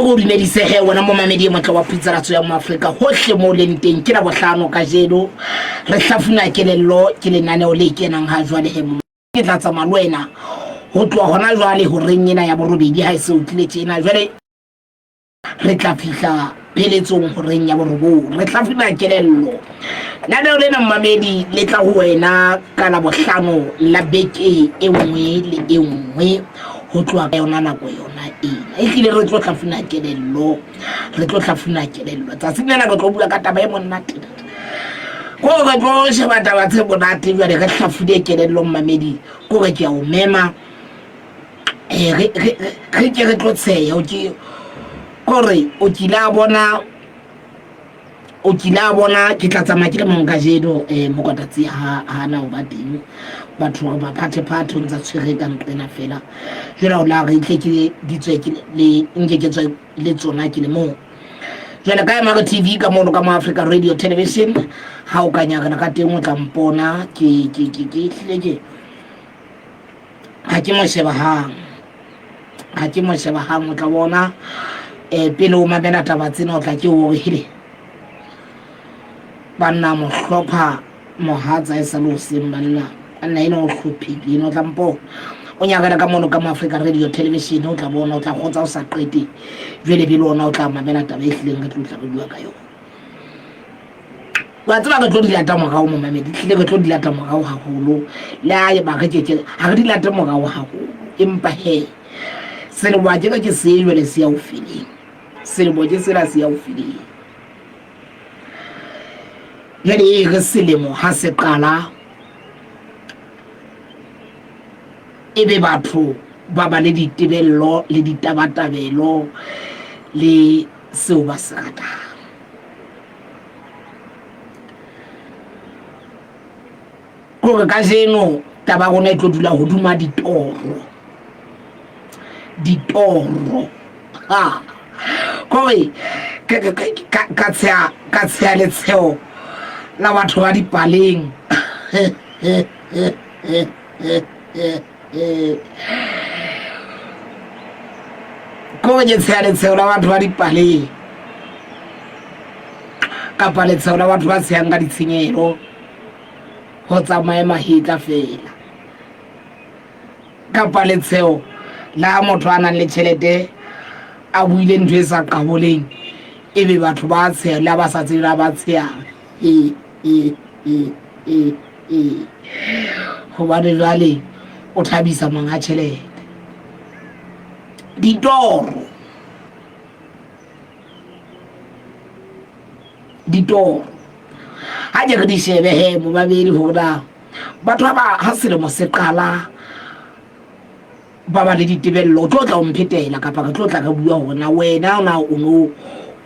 go dumedise ge wena momamedi e motle wa putsaratso ya moaforika gotlhe mo o leng teng. Ke la bohlano kajeno re hlafuna kelello, ke lenaneo le kenang ha jwale he. Ke tla tsamaya le wena go tloha gona jwale horeng ena ya borobedi, ha e se o tlile tjena jwale re tla fihla pheletsong horeng ya borobong re hlafuna kelello. Lenaneo lena, momamedi, le tla ho wena ka la bohlano la beke e nngwe le e nngwe go tloha ka yona nako yona ena. E tlile re tlo hlafuna kelello, re tlo hlafuna kelello tsatsing lena. Re tlo bua ka taba e monate, ko re tlo sheba taba tse monate jwale, re hlafune kelello, mmamedi. Kore ke a o mema, re ke re tlo tsheya. Kore o kile a bona, o kile a bona. Ke tla tsamaya ke le mong kajeno. Mokotatsi ha na o ba teng, batho ba phathephathe o ntsa tshwere ka nqena fela. Jwale o la re tle ke di tswe ke le nke ke tswe le tsona ke le mong. Jwale ka MR TV ka mono ka mo Africa Radio Television, ha o ka nyakana ka teng o tla mpona. Ke hlile ke ha ke mo shebahang, ha ke mo shebahang o tla bona. Pele o mamela taba tsena, o tla ke o re hele banna, mo hlopha mohatsa e sa le hoseng, banna, banna ena o hlophile ena. O tla mpona o nyakela ka mono ka mo Africa Radio Television, o tla bona, o tla kgotsa o sa qete. Jwale pele ona o tla mamela taba e hlileng re tlo tla re bua ka yona. Wa tseba re tlo di lata morao, momamedi, tlile re tlo di lata morao haholo. Le a eba re keke ha re di late morao haholo, empa he selemo a kere ke se jwale se ya o feleng. Selemo ke sena se ya o feleng jwale. E re selemo ha se qala, e be batho ba ba le ditebello le ditabatabelo le seo ba se ratang. Kore kajeno taba ya rona e tlo dula hodima ditoro, ditoro. Ha kore ka tsheha, ka tsheha letsheo la batho ba dipaleng. Kore ke tsheha letsheo la batho ba dipaleng kapa letsheo la batho ba tshehang ka ditshenyehelo ho tsamaye mahetla fela, kapa letsheo la motho a nang le tjhelete a buile ntho e sa qaboleng, ebe batho ba tsheha le ha ba sa tsebe ba tshehang. Hobane jwale o thabisa monga tjhelete. Ditoro, ditoro ha ke re di shebe he, momamedi, hore na batho ba ha selemo se qala ba ba le ditebello. O tlo tla o mphetela kapa re tlo tla re bua hore na wena na o no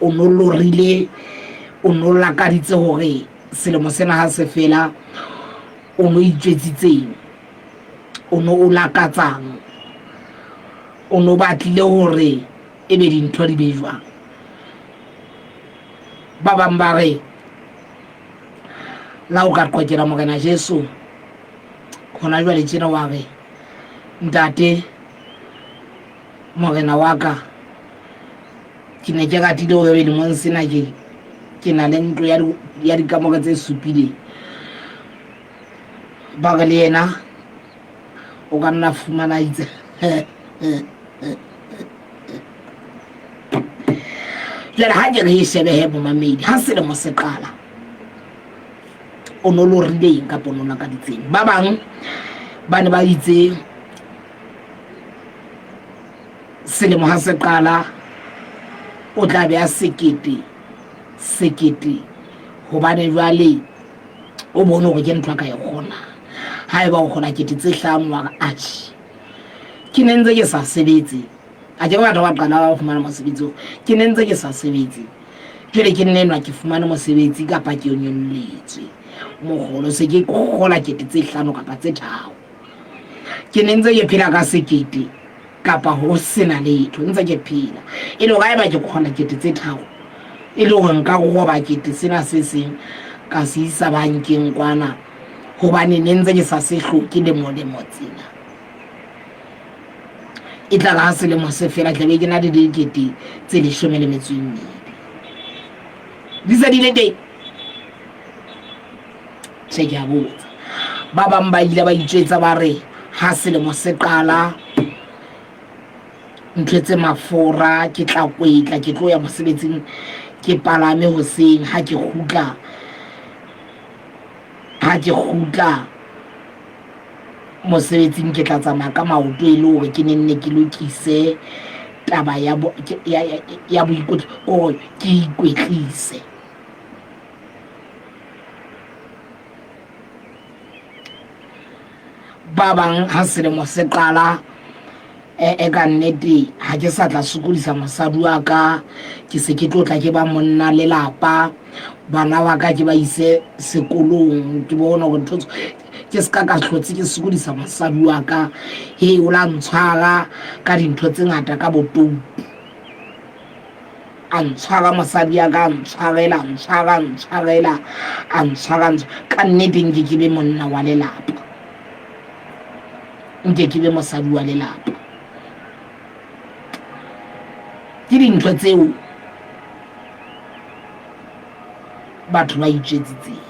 lorile, o no lakaditse hore selemo sena ha se fela o no itswetsitseng, o no o lakatsang, o no batlile hore ebe dintho di be jwang. Ba bang ba re la o ka qokela Morena Jesu hona jwale tjena, wa re, "Ntate Morena wa ka, ke ne ke ratile hore lemong sena ke na le ntlo ya dikamore tse supileng." Ba re le yena o ka nna fumana itse. Jwale ha ke re e shebehe, momamedi, ha selemo se qala o no lorileng kapa o no lakaditseng? Ba bang ba ne ba itse selemo ha se qala o tla be a sekete sekete, hobane jwale o bone hore ke ntho a ka e kgonang. Ha eba o kgona 5000, wa re, "Atjhe, ke ne ntse ke sa sebetse." A ke batho ba qala ba fumana mosebetsi oo, "Ke ne ntse ke sa sebetse, jwale ke nnenwa ke fumane mosebetsi kapa ke nyolletswe mogolo, se ke kgola 5000 kapa tse 3. Ke ne ntse ke phela ka sekete kapa ho sena letho, ntse ke phela e le hore haeba ke kgona 3000, e le hore nka roba kete sena se seng ka se isa bankeng kwana, hobane ne ntse ke sa se hloke lemo lemo tsena." E tla re ha selemo se fela tlabe ke na le dikete tse 12. Di se di le teng. Tjhe, ke a botsa. Ba bang ba ile ba itjwetsa ba re ha selemo se qala ntho tse mafura ke tla kwetla ke tlo ya mosebetsing ke palame hoseng ha ke kgutla ha ke kgutla mosebetsing ke tla tsamaya ka maoto e le hore ke ne nne ke lokise taba ya ya boikotlo kore ke ikwetlise. Ba bang ha selemo se qala e ka nnete ha ke sa tla sokodisa mosadi wa ka, ke se ke tlo tla ke ba monna lelapa, bana ba ka ke ba ise sekolong, ke bone hore ntho ke se ka ka hlotse ke sokodisa mosadi wa ka. He o la ntshwara ka dintho tse ngata ka botoutu. A ntshwara mosadi ya ka, a ntshwarela, a ntshwara, a ntshwarela, a ntshwara, ka nnete nke ke be monna wa lelapa. Nke ke be mosadi wa lelapa. Ke dintho tseo batho ba itjwetsitseng.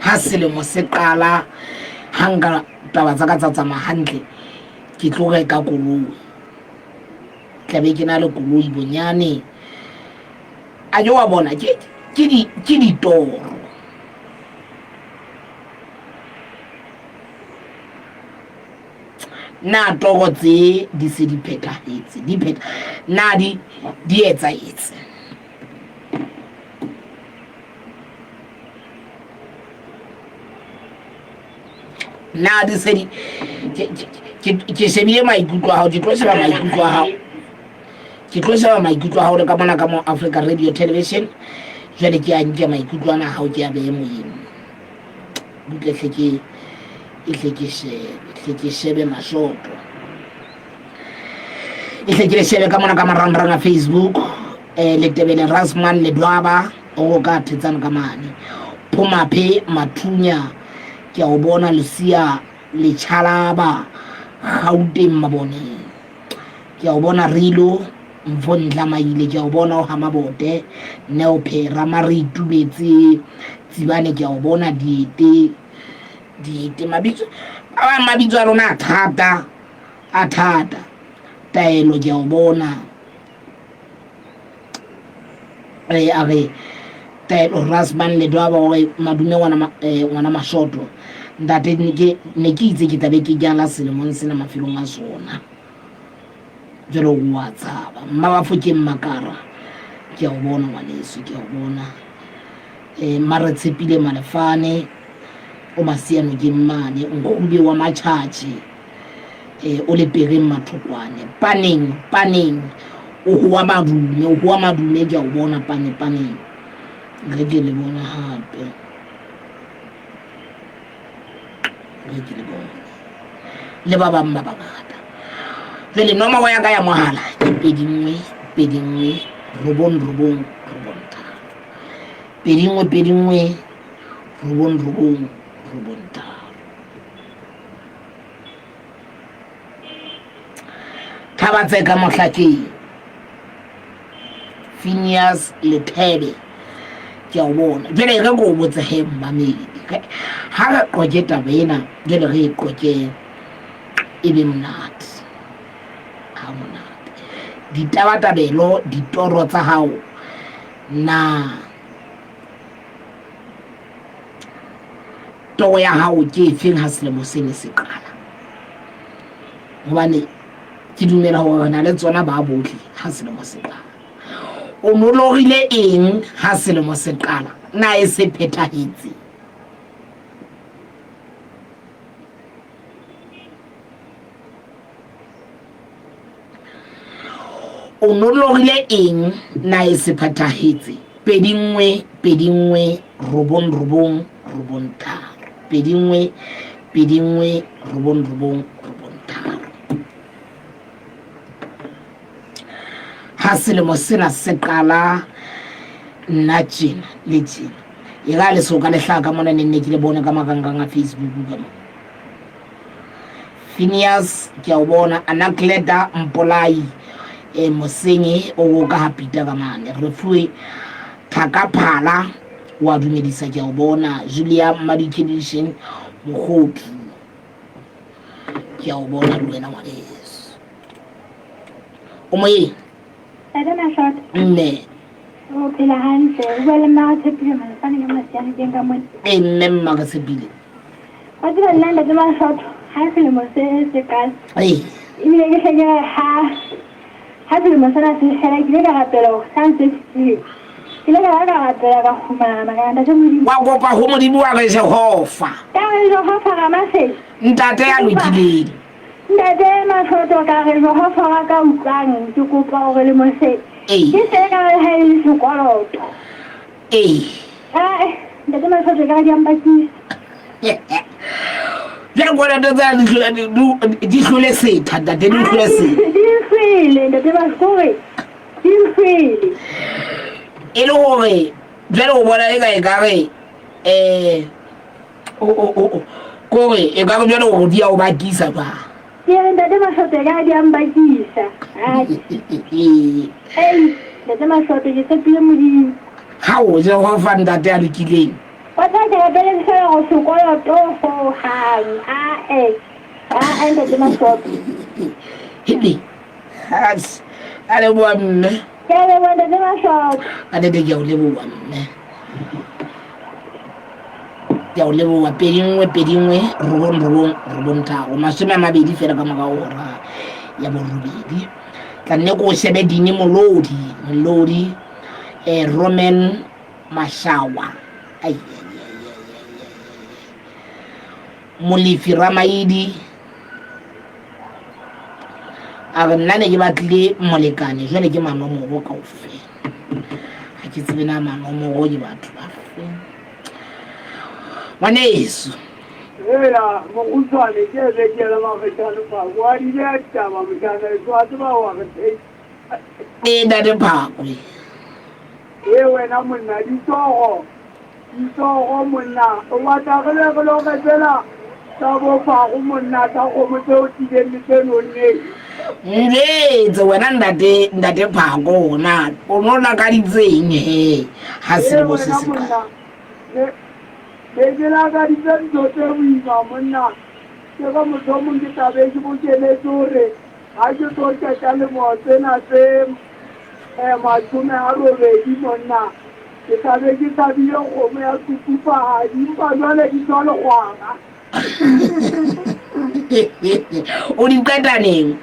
Ha selemo se qala, ha nka taba tsa ka tsa tsamaya hantle, ke tlo reka koloi. Tla be ke na le koloi bonyane. A ke wa bona ke ke di ke ditoro. Na toro tse di se di phethahetse, di phetha na di di etsahetse? Na di se di ke shebile maikutlo a hao, ke tlo sheba maikutlo a hao. Ke tlo sheba maikutlo a hao le ka mona ka mo Africa Radio Television. Jwale ke a nke maikutlo ana a hao ke a behe moyeng. Butle hle ke e hle ke shebe, hle ke shebe mashoto. E hle ke le shebe ka mona ka marangrang a Facebook. Letebele Rasman Ledwaba o ka thetsana ka mane. Phomaphe Mathunya ke a o bona Lucia Lechalaba Gauteng Maboneng. Ke a o bona Rilo Mfo Ndlamaile ke a o bona o ha Mabote Neo Phera Mare Itumetse Tsibane ke a o bona Diete Diete mabitso ba bang mabitso a lona a thata a thata Taelo ke a o bona re a re Taelo Rasman Ledwaba hore madume ngwana ngwana Mashoto ntate ne ke ne ke itse ke tlabe ke jala selemong sena mafelong a sona jwale o a tshaba mma Bafokeng Makara ke a o bona ngwaneso ke a o bona mma re tshepile Malefane o masiano ke mmane nkgube wa Matjhatjhe o le pereng Mathokwane paneng paneng o hoa madume o hoa madume ke a o bona pane paneng re ke le bona hape re ke le bona le ba bang ba bangata. Jwale nomoro ya ka ya mohala ke 21 21 99 93. 21 21 99 93. Thaba Tseka Mohlakeng, Phineas Lethebe, ke a o bona. Jwale re ko o botse he mmamedi. Ha re qoke taba ena, jwale re e qoke e be monate. Ha monate. Ditabatabelo, ditoro tsa hao na toro ya hao ke efeng ha selemo sene se qala? Hobane ke dumela hore re na le tsona ba bohle ha selemo se qala. O no lorile eng ha selemo se qala? Na e se phethahetse? O no lorile eng? Na e se phethahetse? 21 21 99 93. 21 21 99 93. Ha selemo sena se qala nna tjena le tjena. E ra le soka le hlaha ka mona ne nne ke le bone ka marangrang a Facebook ka mona. Phineas ke a o bona Anakleta Mpolai e Mosenye o ka ha Peter ka mane Refuwe Thakaphala wa dumedisa ke a o bona Julia Madikedishin Mokgotu ke a o bona le wena ngwaneso o moyeng. Ntate Mashota. Mme. O phela hantle. O bua le mma Tshepile Malefane ka Masiane teng ka mona. Ee mme mma ka Tshepile. Wa tseba nna ntate Mashota ha selemo se se qala. Ee. Ebile ke hle ke re ha ha selemo sena se fela ke ile ka rapela hore sa ntse fetileng. Ke ile ka ba ka rapela ka kgumama ka ntate Modimo. Wa kopa ho Modimo wa re Jehova. Ka re Jehova Ramasedi. Ntate ya lokileng. Ntate Matlotlo ka re Jehova wa ka utlwang ke kopa hore le mose Ee. ke se ka re ha e le sekoloto. Ee. Ae, Ntate Matlotlo ka re di a mpakisa. Jwale ko ntate tsa di hlole setha ntate di hlole setha. Di hlwele ntate Matlotlo kore di hlwele. E le hore jwale o bona eka e ka re eh kore e ka re jwale gore di a o bakisa jwang? Ke re ntate Mashoto e ka di a mbakisa. Ei, ntate Mashoto ke tshepile Modimo. Hao, Jehova ntate a lokileng. Wa tseba ke rapeletse fela gore sekoloto hohang. Ae, ae ntate Mashoto. Hele, a leboha mme. Ke a leboha ntate Mashoto. Ka nnete ke a o leboha mme. Ke a o leboha. 21 21 9 9 9 3 20 fela ka morao hora ya borobedi. Tla nne ko shebe dini molodi molodi eh, Roman Mashawa ai Molefi Ramaidi a re nna ne ke batlile molekane jwale ke manomoro kaofela. Ha ke tsebe na manomoro ke batho ba fe. Ngwaneso. Hela mokgutshwane ke Ezekiel Magetshane Phako wa di beha ditaba moshana eso a tseba wa re theisa. Ee ntate Phakwe. Ee wena monna ditoro Ditoro monna, o batla re be re lo re tsela tsa bofago monna tsa kgomo tse otileng le tse nonneng. Njwetse wena ntate ntate Phako na o no lakaditseng he ha Ee selemo se wena se monna, qala. ne ne ke lakaditse ntho tse boima monna, ke re mohlomong ke tla be ke bokeletse hore Ha ke tlo qeta lemo tsena tse 80 monna, ke tla be ke hlabile kgomo ya tsukupahadi, empa jwale di tswa lekgwara. O di qeta neng?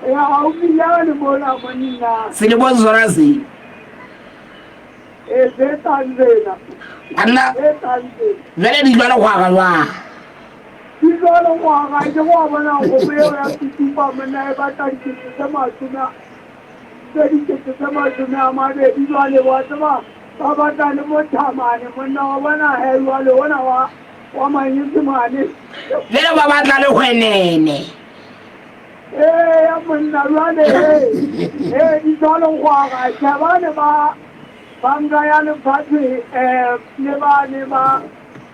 Ee, haufinyane mona monna. Selemong sona se? Ee, se tlang sena. Banna, Se tlang sena. jwale di tswa lekgwara jwang? Ke jwalo ngwaga ke go bona kgomo eo ya setupa monna e batla dikete tse mashome tse 20,000 jwale wa tseba ba batla le mothamane monna wa bona he jwale ona wa wa manyesemane. Jwale ba batla le hwenene. Ee ya monna jwale he he di jwalo ngwaga ke bane ba banka ya lefatshe le ba ne ba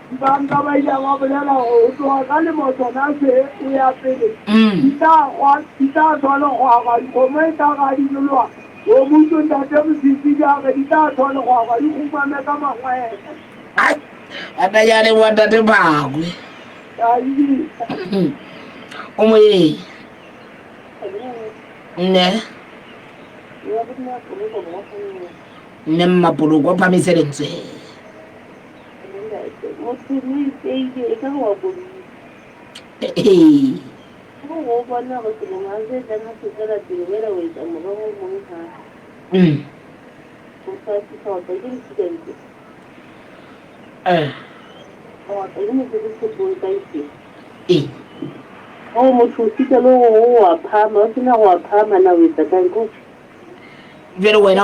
Dibanka ba ile ba bolela gore go tloga ka lemo sona se o ya pele di tla gwa di tla tswa legwagwa dikgomo e tla ga di nyoloha o mutso ntate Mosisi di a re di tla tswa legwagwa di kgumame ka mangwele. Ai, ata ya leboha ntate Phakwe. O moyeng. Nne. Nne Mmapoloko o phamise lentswe. Motho o ipeile e ka re wa koloi. Ee. Ke gore o bone gore selemo ha se tlang ha se tswela pele wena o etsa morero o mong hape. Motho a fihla wa tswa ke lefikantle. Eh. Wa tswa ke motho ke tshepong ka itseng. Ee. O motho o sita le gore o wa phama o sena go wa phama na o etsa kang ko. Jwale wena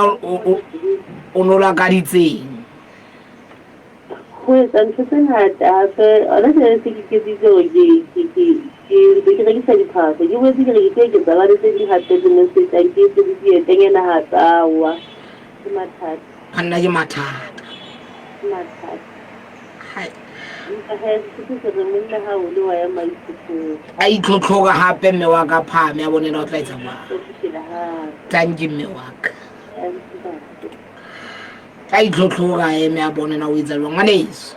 o no lakaditseng. Ho etsa ntho tse ngata hape hona jwale se ke iketsitse hore ke ke ke ke ntse ke rekisa diphahlo. Ke boetse ke re ke tlo eketsa ba le tse ding hape lemong se tlang ke etse le dietanyana hape. Aowa ke mathata. Banna ke mathata. Ke mathata. Hai. Empa he Sesotho se re monna ha o le wa ya maitlhotlhong. A itlhotlhora hape mme wa ka phahame a bone na o tla etsa jwang. O phela hape. Thank you mme wa ka. Ntate. A itlhotlhora a eme a bone na o etsa jwang ngwaneso.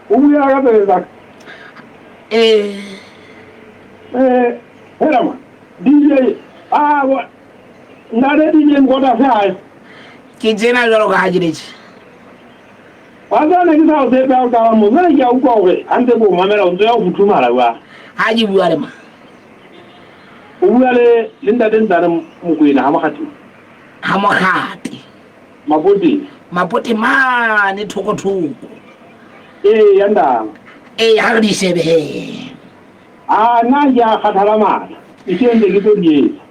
O bua ka tsebe tsa ka. Ee. Eh, hela ma. DJ, ah, wa, ntate DJ Mkota se hae. Ke tjena jwalo ka ha ke le tje. Wa tseba ne ke sa o tshepe ha o qala mo. Jwale ke a utlwa hore ha ntse ke o mamela o ntso ya o futhumala jwang. Ha ke bua le mang? O bua le le ntate Ntsane Mokoena ha Mokgathi. Ha Mokgate. Mapote. Mapote mane thoko thoko. Ee, ya ndama. Ee, ha re di shebe he. A nna ke a kgathala matla. E se ntse ke tlo di etsa.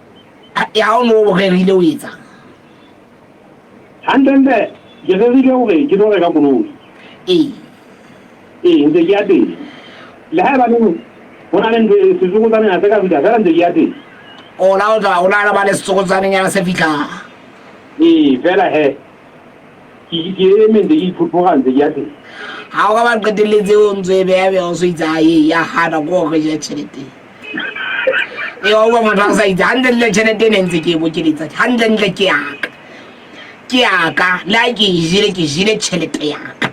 Ya o no o rerile o etsa. Hantlentle ke rerile hore ke tlo reka koloi. Ee. Ee, ntse ke ya teng. Le haebaneng ho na le ntho e setsokotsanenyana se ka fihla feela ntse ke ya teng. Ona o tla o na ba le setsokotsanenyana se fihlang. Ee, feela he ke ke eme ntse ke iphophoga ntse ke ya teng. Ha o ka ba qetelletse o ntse e beya beya o so itse a ye ya hana ko re ja tjhelete. Ee, wa utlwa motho a sa itse hantlentle tjhelete e ne ntse ke e bokeletsa hantlentle ke yaka. Ke yaka le ha ke e jele ke jele tjhelete yaka.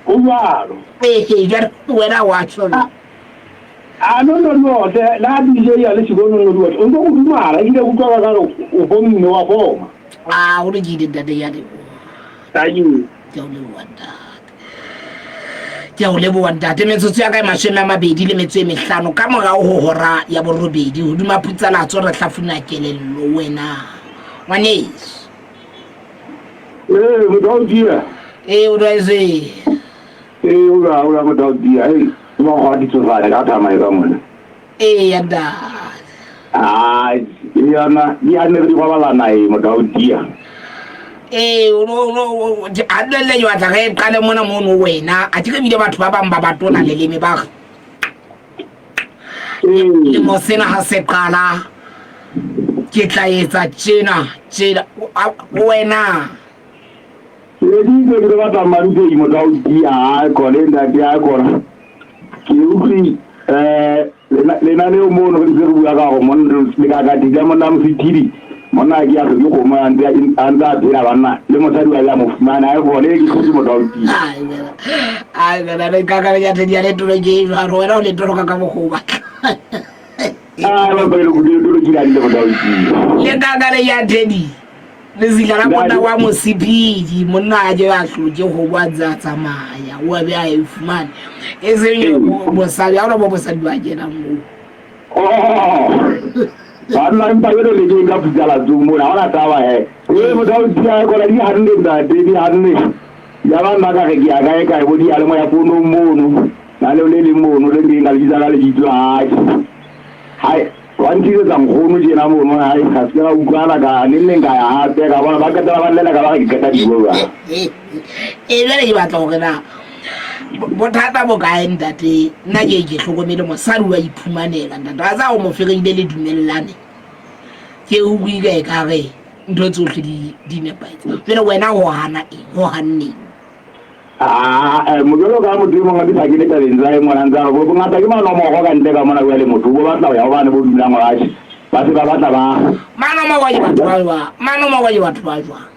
Ho jwalo. Ee, jwale wena wa tjho. A no no no tle la DJ ya le siko no no no. O ntse o dumala ebile o utlwa ka re o bomme wa boma. A o lokile ntate ya leboha. Thank you. Ke a o leboha ntate. Ke a o leboha ntate. Metsotso ya ka e 20 le metso e mehlano ka morao ho hora ya borobedi hodima phutsalatso re hlafuna kelello wena. Ngwaneso. Ee, motho wa o tia. Ee, o dwaetse. Ee, o la o la motho wa o tia. Ee, o ba go ditsofale ka thamae ka mona. Ee, ya ntate. Ai, yona ya ne re di robalana e motho wa o tia. Ee, o no o hantle ke batla re qale mona mono wena. A ke re bile batho ba bang ba batona leleme ba re lemo sena ha se qala ke tla etsa tjena tjena wena. Ke editse ke batla mmampei motho wa o tia a kona ntate a kona. Ke utlwi eh lenaneo mono re ntse re bua ka gore monna le ka ka tija monna Mosithidi monna ke ya ke kgomo a ntse a ntse a phela banna le mosadi wa ya mo fumana a gone ke tlhotse motho wa o tia. Ai bana le ka ka ya tedi ya le tolo ke jwalo wena o le tolo ka ka mokgwa o batla. Ai ba pele go tolo ke la le motho wa o tia. Le ka ka le ya tedi. Lezila la monna wa mosepedi monna a je a hlotse go bo a ntse a tsamaya o a be a e fumane e seng mosadi ha ona bo mosadi ba kena moo. Banna empa jwale le keng ka phutsalatso mona ha ona taba he. Ee motho wa o tia kona di hanne ntate di hanne. Ya ba nna ka re ke ya kae kae bo diyalemoya founong mono. Na leo le leng mono le nkeng ka le bitsa ka lebitso hai. Hai wa ntlisetsa nkgono tjena mono hai ga se ka utlwana ka neng neng ka ya hape ka bona ba qetela ba llela ka ba re ke qeta dijo jwale. Ee jwale ke batla hore na bothata bo kae ntate nna ke ke hlokomele mosadi wa iphumanela ntate wa tsa o mo fereile le dumellane ke utlwile e ka re ntho tsohle di di nepahetse jwale wena ho hana eng ho hanneng Ah, mojolo ka motho e mongwe a ke le tabeng tsa e mona ntse a re bongata ke manomoro ka ntle ka mona jwale motho bo batla ho ya ho bane bo dulang hore ba se ba batla ba manomoro ke batho ba jwang manomoro ke batho ba jwang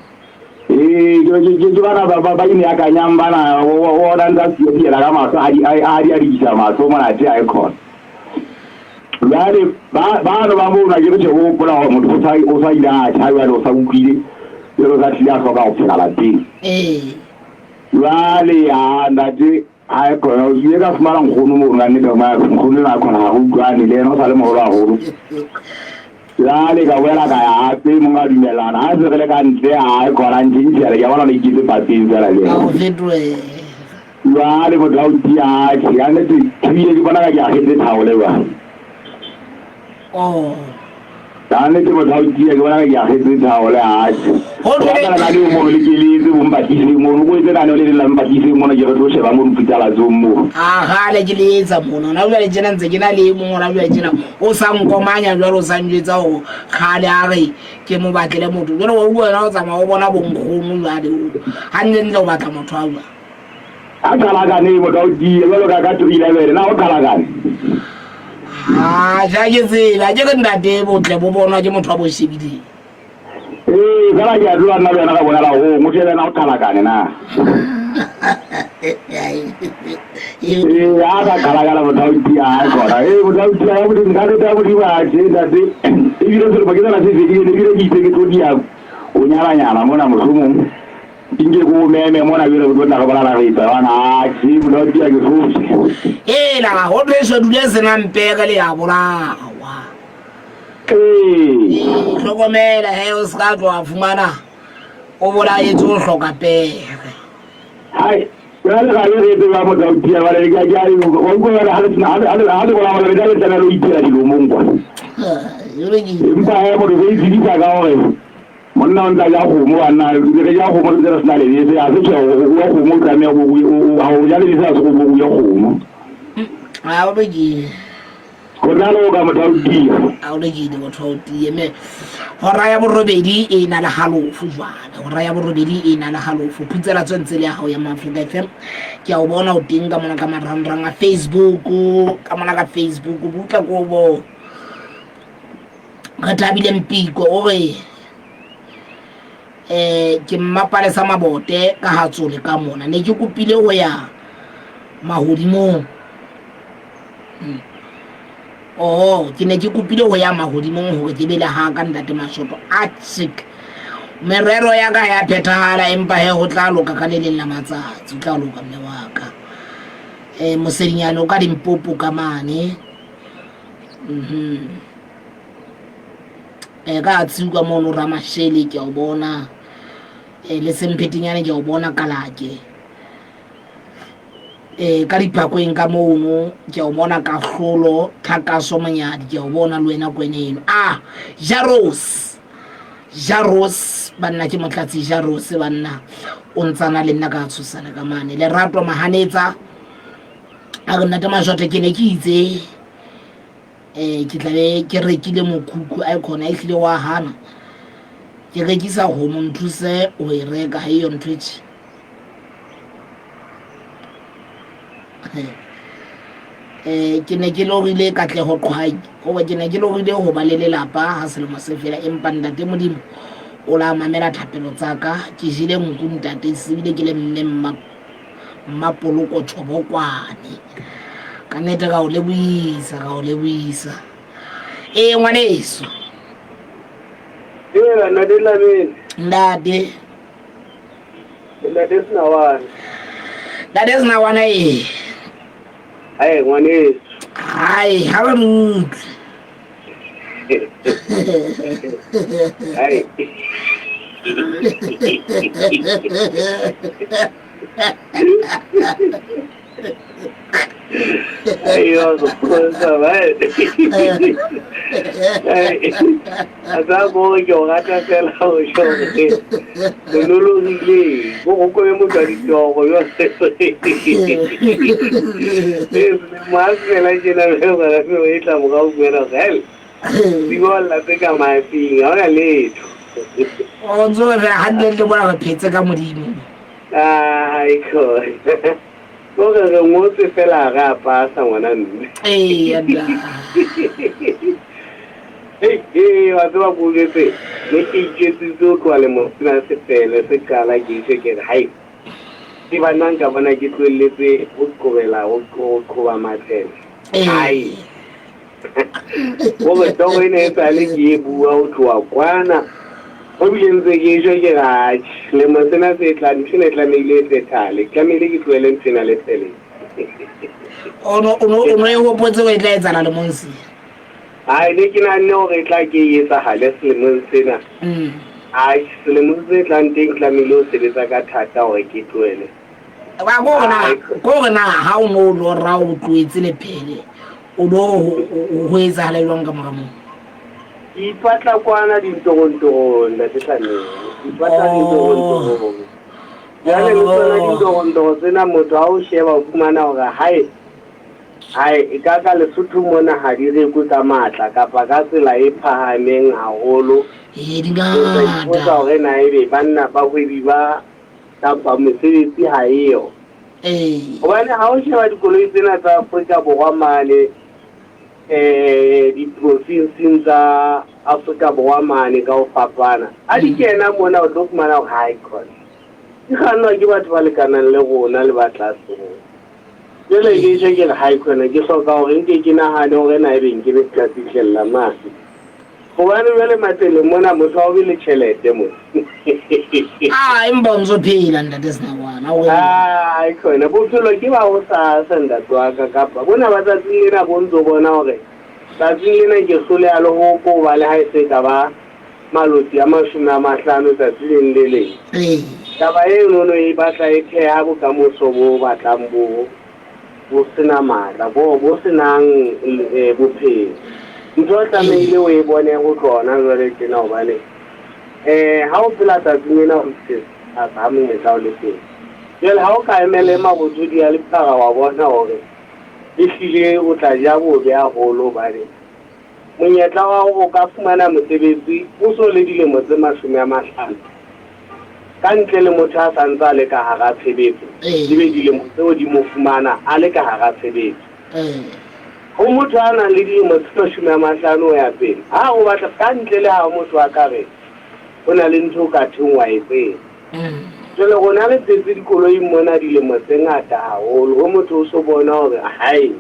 ee ke bana ba ineakanyang bana ona ntse a fiela ka mahlo a di a dikisa mahlo mona te a e khona jwale bano ba mona ke re tjhe o hopola hore motho o sa ile a tjha jwale o sa utlwile jwale o sa tlile a hloka ho phela lapeng ee jwale ya ntate a e khona o ile ka fumana nkgono mono ka nnete nkgono ena a khona ga go utlwane le ena o sa le moholo haholo jwale ka boela ka ya hape mong a dumellana ha se re le ka ntle a e khona ntšhentšhele ke bona le iketse pateng fela le a o fetohe jwale motho a o tia atjhe ka nnete ebile ke bona ka ke agetse thaole jwale oh ka nnete motho a o tia ke bona ka ke agetse thaole atjhe Ho o thwe- batla na le mono le keletse bompatliseng mono ko etse nane le leng la mpatliseng mono ke re tlo sheba mo diputalatsong moo a gale ke le etsa mono na jwale tjena ntse ke na le e mongwe gona jwale tjena o sa nkomanya jwale o sa njwetsa gore kgale a re ke mo batlele motho jwale wa wena o tsamaya o bona bonkgono jwale o gantlentle o batla motho a jwang. A qhalakane motho o tie jwalo ka ka 311 na o qhalakane. Ah, ja ke tsela ke re ntate botle bo bonwa ke motho a bo shebileng. Ee, fela ke a tloa nna le wena ka bonela gong o shebe na o qhalakane na. Ee, a ka qhalakana motho o tie a kona. Ee, motho o tie ya modimo ka reta modimo a tse ntate. Ebile selemo ke tsena se fedile ebile ke itse ke tlo dia o nyalanyana mona mohlomong. Ke nke ko meme mona jwale re tlo tla re bolala re etsa jwang atjhe motho o tia ke hlotse. Hela ho thwe shadu le senang pere le ya bolawa. Ee. Hlokomela he o se ka tloha fumana o bolaetse o hloka pere. Hai jwale ga le re etse jwang motho o tia jwale ke ke wa utlwa jwale ha le sena ha le ha le bolawa le tla le tlamehile ho itela dilomong kwa. Jwale ke Empa he motho se itshedisa ka hore monna o ntsa ja kgomo banna re ja kgomo re ntse re sena lebese a se tjhe o wa kgomo o tlameha ha o ja lebese a se go o ja kgomo. A o lokile. Go tla loka motho a o tia. A o lokile motho a o tie mme hora ya borobedi e na le halofo jwale hora ya borobedi e na le halofo phutsela tswe ntse le ya gago ya Maafrika FM ke a o bona o teng ka mona ka marangrang a Facebook ka mona ka Facebook butla ko bo re thabile mpiko o re um ke mmapalesa mabote ka hatsole ka mona ne ke kopile ho ya mahodimong. Oh, ke ne ke kopile ho ya mahodimong hore ke be le ha ka ntate Mashoto a sick. Merero ya ka ya phethahala empa he ho tla loka ka le leng la matsatsi, ho tla loka mme wa ka. Mosedinyane o ka Limpopo ka mane. Ka tsiu ka mono Ramashele ke a o bona. Le Semphetenyane ke a o bona Kalake. Ka diphakweng ka mono ke a o bona Kahlolo Tlhakaso Monyadi ke a o bona le wena kweneno. Ah, Jaros. Jaros banna ke motlatsi Jaros banna o ntsana le nna ka tshosana ka mane. Lerato Mahanetsa a re nnate Mashothe ke ne ke itse ke tla be ke rekile mokhukhu a khona e hlile wa hana. Ke rekisa kgomo nthuse ho e reka ha eyo ntho e tje. Ke ne ke lorile Katleho Qhwai goba ke ne ke lorile ho ba le lelapa ha selemo se fela empa ntate Modimo o la mamela thapelo tsa ka ke jele nku ntate sebile ke le mme mma Mmapoloko Tjhobokwane ka nnete ka o lebohisa ka o lebohisa ee ngwaneso. Ee, ntate Dlamini. Ntate. Ntate Senawana. Ntate Senawana ee. Hai ngwaneso. Hai ha ba re utlwe. Hai. Ayo, a tsaya ko ke o rata fela o tjho o nologile ko go kobe motho wa ditoro yo mo a fela tjena gona feo e tla morao buela hel di bolla tse ka mafing ha ona letho. O ntse o re fela hantle le bona re phetse ka Modimo. Ai khona. Ko re re ngotse fela re a pasa ngwana mme. Ee, nna. Hei, hei, wa tseba ko jwetse, ne ke itjwetsitse ho tloha lemo sena se fele se qala ke itjhe ke re hai. Ke ba nna nka bona ke tlohelletse ho qobela ho qhoba matlele. Hai. Gore toro e ne e sale ke e bua ho tloha kwana. Ho bile ntse ke tjho ke re atjhe, selemo sena se tlang ntho ena e tlamehile e phethahale. Ke tlamehile ke tlohele ntho ena le pele. O no o no o no e hopotse hore e tla etsahala lemong se? Hai, ne ke nahanne hore e tla ke e etsahale selemong sena. Atjhe, selemong se tlang teng ke tlamehile ho sebetsa ka thata hore ke tlohele. Ba ko hore na ko hore na ha o no lora o tlohetse lephele o lo ho etsahala jwang ka mora moo? Ke ipatla kwana dintorontorong ntate Tlameng. Ke ipatla dintorontorong. Jwale le tsona dintorontoro tsena motho ha o sheba o fumana hore hae hae e ka ka Lesotho mona ha di rekwe ka matla kapa ka tsela e phahameng haholo. Ee, di ngata. Ipotsa hore na ebe banna bahwebi ba kapa mesebetsi ha eyo. Ee. Hobane ha o sheba dikoloi tsena tsa Afrika Borwa mane eh diprofinsing tsa Afrika Borwa mane ka ho fapana. Ha di kena mona o tlo fumana hore hai khona. Di kgannwa ke batho ba lekanang le rona le ba tlase ho rona. Jwale ke tjho ke re hai khona ke hloka hore nke ke nahane hore na ebe nke be ka fihlella mane. Hobane jwale matseleng mona motho ha o be le tjhelete mona. Ah, empa o ntso phela ntate Senakoana. O Ah, hai khona bophelo ke ba ho sasa ntate wa ka kapa bona ba tsatsing lena bo ntso bona hore tsatsing lena ke hloleha le ho ko ba le ha e se ka ba maloti a 50 tsatsi leng le leng. Ee. Taba enono e batla e theha bokamoso bo batlang bo bo sena matla, bo bo senang eh, bophelo. Ntho o tlamehile o e bone ho tlona jwale tjena hobane eh ha o phela tsatsing ena o se ha monyetla o le teng. Jwale ha o ka emele mabothodi a lephara wa bona hore ehlile o tla ja bobe haholo hobane Monyetla wa hore o ka fumana mosebetsi o so le dilemo tse 50, ka ntle le motho a sa ntse a le ka hara tshebetso, ebe dilemo tseo di mo fumana a le ka hara tshebetso. Ho motho a nang le dilemo tse 50 ho ya pele, ha o batla, ka ntle le ha motho a ka re ho na le ntho o ka thweng wa e tseba. Jwale rona re phetse dikoloing mona dilemo tse ngata haholo, ho motho o so bona hore hae,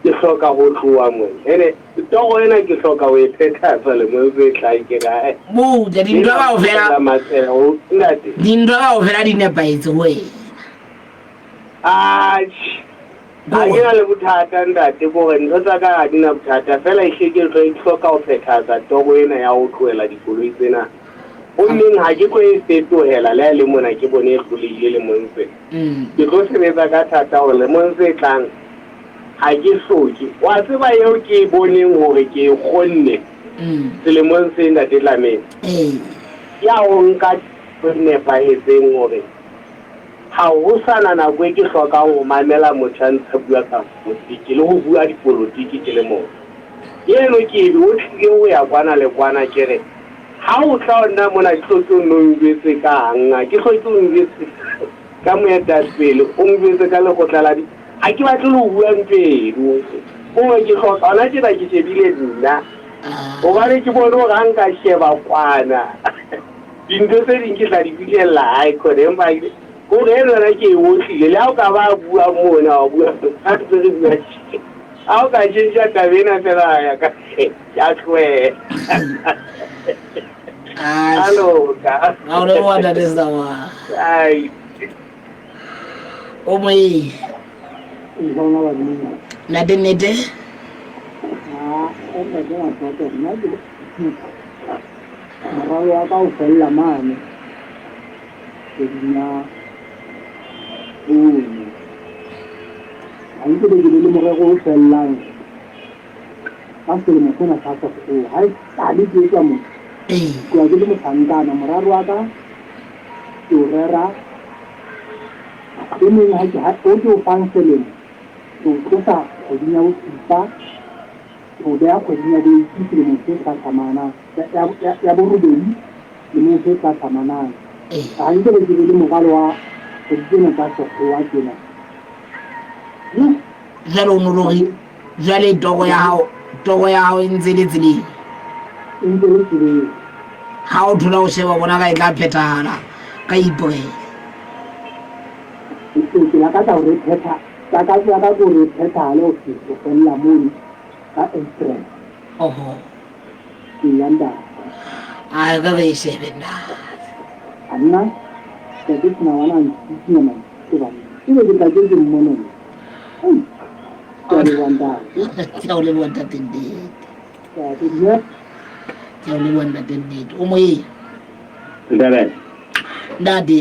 Ke hloka ho tloha mona. Ene toro ena ke hloka ho e phethatsa lemong se tlang ke ra. Butle dintho kaofela. Matsela ntate. Dintho kaofela di nepahetse ho wena. Atjhe. Ha ke na le bothata ntate kore ntho tsa ka ha di na bothata fela ehlile ke tlo hloka ho phethatsa toro ena ya ho tlohela dikoloi tsena. Gommeng ha ke tlo e fetohela le ha e le mona ke bone e hlolehile lemong sena. Ke tlo sebetsa ka thata hore lemong se tlang ha ke hloke. Wa tseba eo ke e boneng hore ke e kgonne selemong se ntate Dlamini? Ke ya ho nka qeto e nepahetseng hore ha ho sa na nako e ke hlokang ho mamela motho a ntse a bua ka polotiki le ho bua dipolotiki ke le motho. Eno ke ebe o tlile ho ya kwana le kwana ke re ha o tla ho nna mona ke hloke o nno o njwetse kang, ha ke hloke o njwetse ka moetapele, o njwetse ka lekgotla la di. Ha ke batle le ho bua ntho eno. Gongwe ke hloka hona tjena ke shebile nna. Hobane ke bone hore ha nka sheba kwana dintho tse ding ke tla di fihlella hae khone empa hore eno yona ke e otlile le ha o ka ba bua mona wa bua ha ntse re bua tje ha o ka tjhentjha taba ena fela ya ka ya tlohela. Ah, A loka. ga o leboga ntate Senakoana. Ai. O moeng. Ntate nnete. Moralo wa ka o fella mane kgweding ya bone. Ha nke be ke be le morero o fellang ka selemo sena sa sekgowa. Ha e sale ke etswa mona, tloha ke le mohlankana, morero wa ka ke o rera e meng ha ke o ke o fang selemo ke o tlosa kgweding ya bosupa ke o beha kgweding ya boeiti selemong se hlahlamanang ya borobedi lemong se hlahlamanang. Ha nke be ke be le moralo wa kgwedi tsena tsa sekgowa tjena. Jwale o no jwale toro ya hao toro ya hao e ntse le tseleng. E ntse le tseleng. Ha o thola o sheba bona ka e tla phethahala ka April. Ke lakatsa hore e phetha takatso ya ka ke hore e phethahale ho ho fella mono ka April. Oho. Eya ntate. A re re e shebe nna. A nna ntate Senawana a ntsitsinya maikutlo banna. Ebe ke tla ke ke mmone nna. Hei. Ke a leboha ntate. Ke a o leboha ntate nnete. Ntate yes. Ke a o leboha ntate nnete. O moyeng. Ntate. Ntate.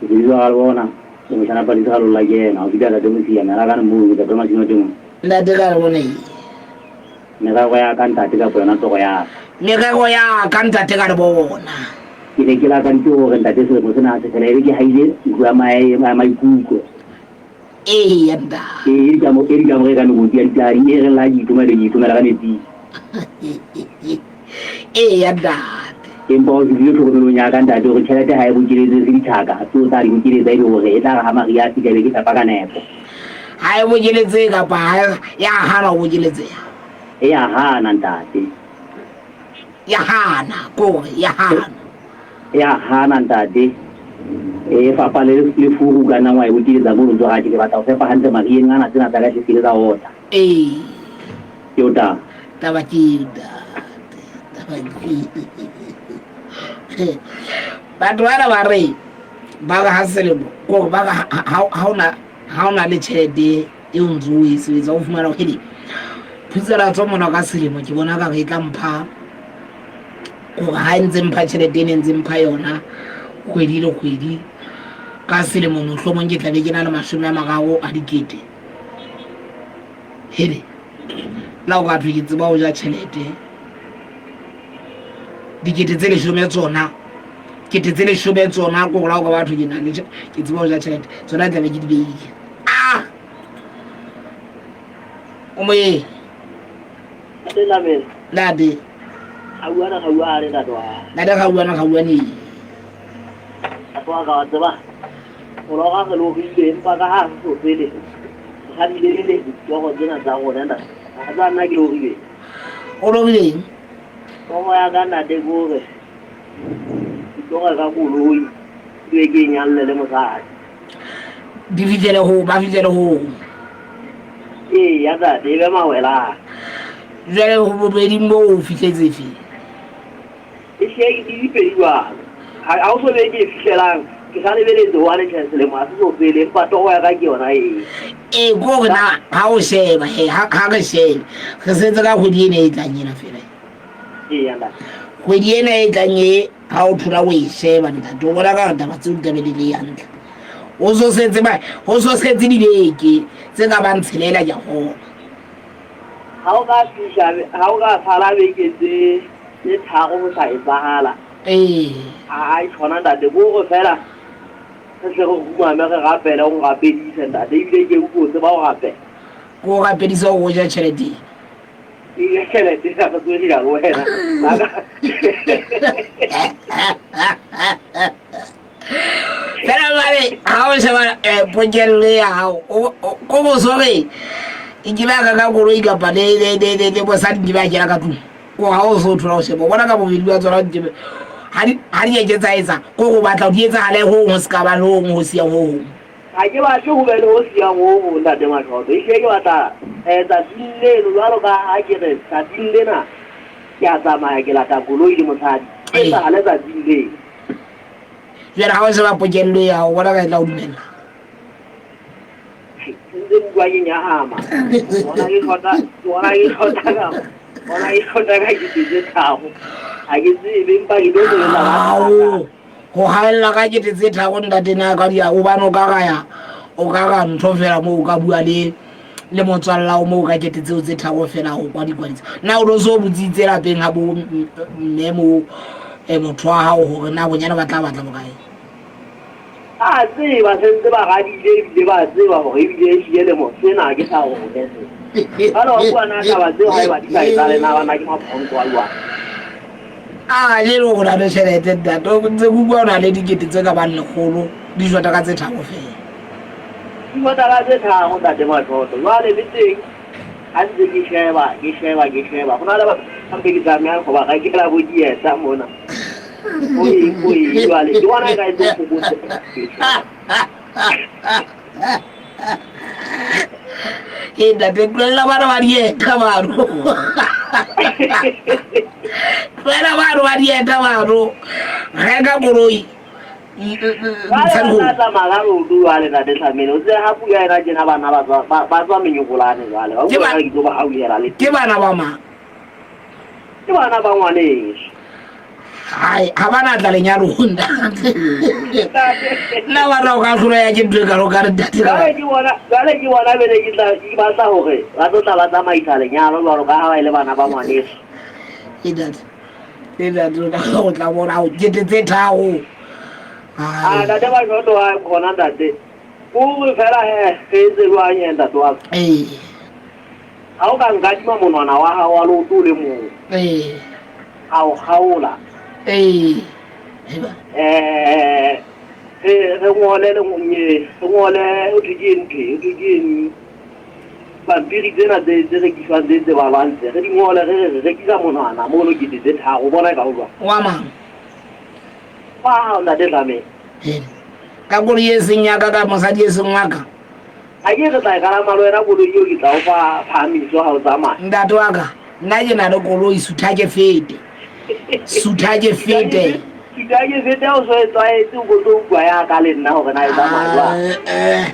Ke bitsa ga le bona. Ke moshana padisa ga lolla ke ena. O fita ntate Mosia, mera ka mo ntate Masino teng. Ntate ka le bona e. Merero ya ka ntate kapa yona toro ya ka. Merero ya ka ntate ka le bona. Ke ne ke lakaditse hore ntate selemo sena se fela ebe ke haile ntlo ya mae ya maikutlo. Eya ntate. E e dikamore ka mekoti ya ditadi e reng la ke itlhomela ke itlhomela ka metsing. Eya ntate. Empa o fihlile tlhokomelong ya ka ntate hore tjhelete ha e bokeletse se dithaka tseo tsa di bokeletsa e le hore e tla re ha mariha a fihla e be ke fepa ka nepo. Ha e bokeletse kapa ha ya hana ho bokeletseha? E ya hana ntate. Ya hana, kore ya hana. E ya hana ntate. E fapa le le furu ka nna wa e bokeletsa mono ntse ha ke batla ho fepa hantle mariheng ana tsena tsa ka hle se tsa ota. Ee. Ke o taba. Taba ke eo ntate. Taba ke eo. Batho bana ba re ba re ha selemo kore ba re ha o na ha o na le tjhelete e o ntse o e sebetsa o fumana hore phutselatso mona ka selemo ke bona ka re e tla mpha gore ha e ntse mpha tjhelete e ne ntse mpha yona kgwedi le kgwedi ka selemo mohlomong ke tlabe ke na le 30 a dikete hele la o ka thwe ke tseba o ja tjhelete dikete tse 10 tsona kete tse 10 tsona ko gola o ka batho ke na le ke tseba o ja tjhelete tsona tlabe ke di beile a o moyeng ntate Gauana gauane ntate wa. Ntate gauana gauane. Ntate wa ka wa tseba. O loga re logile empa ka ha re so pele. Ga di le le ditoro tsena tsa rona ntate. Ga tsa nna ke logile. O logileng? Toro ya ka ntate ke hore ke tlo reka koloi ke be ke e nyalle le mosadi. Di fihlele ho ba fihlele ho. Ee ya ntate e be mawelana. Jwale ho bobeding bo o fihletse fe? E hle di dipedi jwalo. Ha o so be ke e fihlelang ke sa lebeletse ho ane tjhe selemo ha se so fele empa toro ya ka ke yona eo. Ee ko hore na ha o sheba he ha re shebe re setse ka kgwedi ena e tlang ena fela. Ee ya ntate. Kgwedi ena e tlang e ha o thola o e sheba ntate o bona ka gore taba tseo di tlabe di le hantle. O so setse ba ho so setse dibeke tse ka bang tshelela ke a kgolwa. Ha o ka fihla ha o ka sala beke tse tse tharo ho sa etsahala. Ee. A tjhona ntate ko hore fela re hle re kgumame re rapele o nrapedise ntate ebile ke utlwe o tseba ho rapela. Ko o rapedise hore o ja tjhelete. E tjhelete ya re tsohle le wena. Fela jwale ha o sheba pokello ya hao ko bo so re nkile a ka koloi kapa le bosadi nkile a kena ka tlung ko ha o so thola o sheba o bona ka bobedi ba tsona nkebe ha di ke tsa etsa ko go batla di etsahale ho hong se ka ba le ho hong ho siyang ho hong. Ha ke batle ho be le ho siyang ho hong ntate Mashoto. Ehlile ke batla tsatsing leno jwalo ka ha ke re tsatsing lena ke a tsamaya ke lata koloi le mosadi. E etsahale tsatsing leno. Jwale ha o sheba pokello ya o bona ka e tla o dumella. Ntse bua ke nyahama. Bona ke tlhota, bona ke tlhota ka. Bona ke tlhota ka kete tse tharo. Ha ke tsebe empa ke tlo sebetsa ka thata. Ho haella ka kete tse tharo ntate na ka dia o bano ka ra ya o ka ra ntho fela mo o ka bua le le motswalla o mo ka kete tseo tse tharo fela ho kwa dikwadisa. Na o no so botsitse lapeng ha bo mme mo motho wa hao hore na bonyane ba tla batla bokae? A tseba sentse ba radile ebile ba tseba hore ebile ehlile lemo sena ke sa rona se. Jwale wa bua na taba tseo haeba di sa etsahale na bana ke maphonko a jwang? A le le go na le tjhelete ntate o ntse go bua o na le dikete tse ka bang 100 di shota ka tse tharo fela. Di shota ka tse tharo ntate Mashoto. Jwale le teng ha ntse ke sheba ke sheba ke sheba go na le batho ba ke tlamehang go ba rekela bo dieta mona. O eng o eng jwale ke bona e ka e tlo fokotsa. Ee ntate tlohella bana ba dieta bano. Tlohella bano ba dieta bano. Reka koloi. Jwale ba tla tsamaya ka leoto jwale ntate Tlamele. O tsebe ha pula ena tjena bana ba tswa ba tswa menyokolane jwale. Ba utlwa ke tlo ba hauhela le. Ke bana ba mang? Ke bana ba ngwaneso. Hai, ha ba na tla lenyalong ntate. Nna bana o ka hlola ya ke ntho e kalo ka re ntate. Jwale ke bona jwale ke bona bele ke tla ke batla hore ba tlo tla ba tsamaisa lenyalo jwalo ka ha ba ile bana ba ngwaneso. Ke ntate. Ke ntate o tla o tla bona o kete tse tharo. A ntate ba joto wa khona ntate. O re fela he re etse jwang he ntate wa ka. Ee. Ha o ka nkadima monwana wa hao wa leoto o le mong. Ee. A o kgaola. Ee. Eh re re ngole le re ngole o thwe ke eng ntho e, o thwe ke eng pampiri tsena tse tse rekiswang tse tse balwang tse re di ngole re re re rekisa monwana mono kete tse tharo o bona e ka o jwang Wa mang? wa ntate Dlamini Hele. Ka koloi e seng ya ka ka mosadi e seng wa ka. A ke re tla e kalama le wena koloi eo ke tla o fa phahamiso ha o tsamaya. Ntate wa ka, nna ke na le koloi sutha ke fete. Sutha ke fete. Sutha ke fete o so e tlwaetse o tlo utlwa ya ka le nna hore na e tsamaya jwang. Eh,